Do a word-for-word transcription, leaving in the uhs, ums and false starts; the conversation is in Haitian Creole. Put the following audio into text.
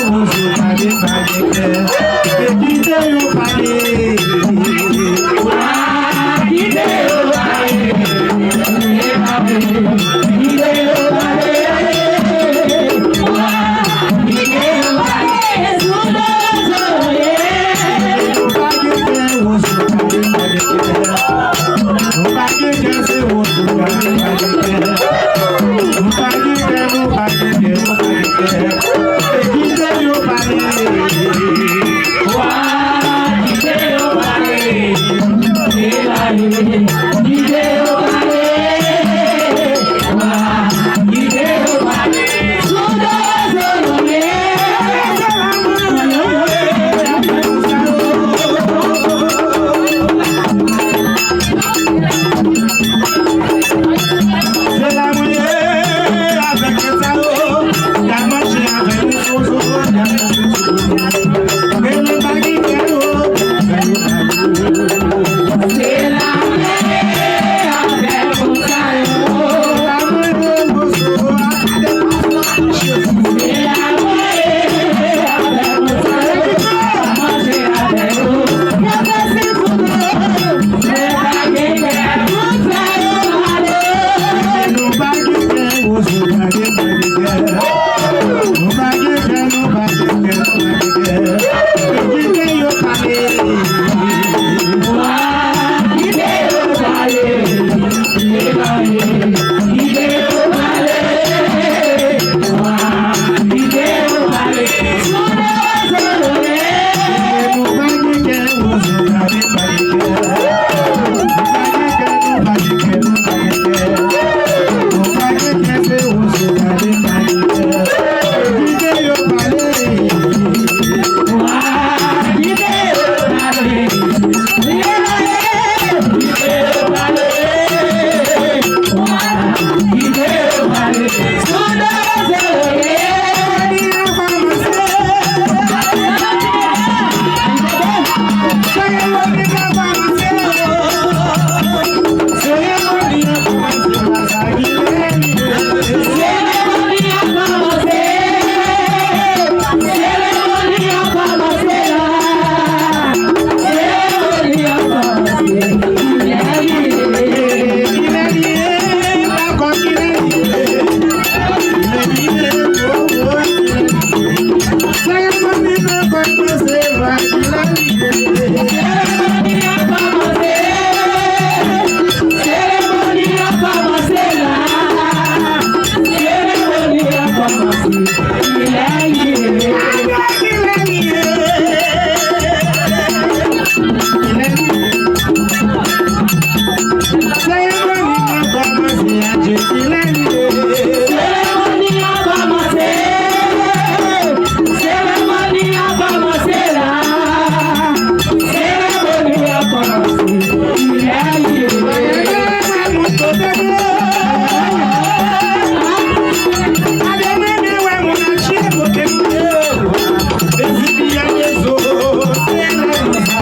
Ozo pa gen, pa gen kè. Kite yo pale. Kite yo pale. Kite yo pale. Kite yo pale. Sou do Ozo ye. Yo pa gen kè, Ozo pa gen, pa gen kè. Nou pa gen kè, se Ozo pa gen, pa gen kè. Nou pa gen kè, nou pa gen kè, nou pa gen kè. Kite yo pale. Wa, kite yo pale. Kite yo pale. Wa, kite yo pale. Sou do Ozo yo ye. Se la mwen ye avèk nèg sa yo, y ap manje avèk nou, Ozo, y ap manje sou nou. Men nou pa gen kè yo, men nou pa gen kè. Se la mwen ye avèk nèg sa yo. Se la mwen ye, Ozo, a gade pa sa. Se la mwen ye avèk nèg sa yo, manje avèk yo. Yo fè sifou. Nou pa gen kè, Ozo pa gen, pa gen kè. Nou pa gen kè, nou pa gen kè, nou pa gen kè. Kite yo pale. Kite yo pale. Kite yo pale. Kite yo pale. Sou do Ozo yo ye. Nou pa gen kè, Ozo pa gen, pa gen kè. Nou pa gen kè, nou pa gen kè, nou pa gen kè. Nou pa gen kè, se Ozo pa gen, pa gen kè. Kite yo pale. Kite yo pale. Kite yo pale. Kite yo pale. Sou do Ozo yo ye. Seremoni an kòmanse, adje kilè li ye. Seremoni an kòmanse. Seremoni an kòmanse la. Seremoni an kòmanse. Kilè li ye. Gade mwen, mwen wè moun atire kote m ye. Ezipi a dezo, se la nou sa.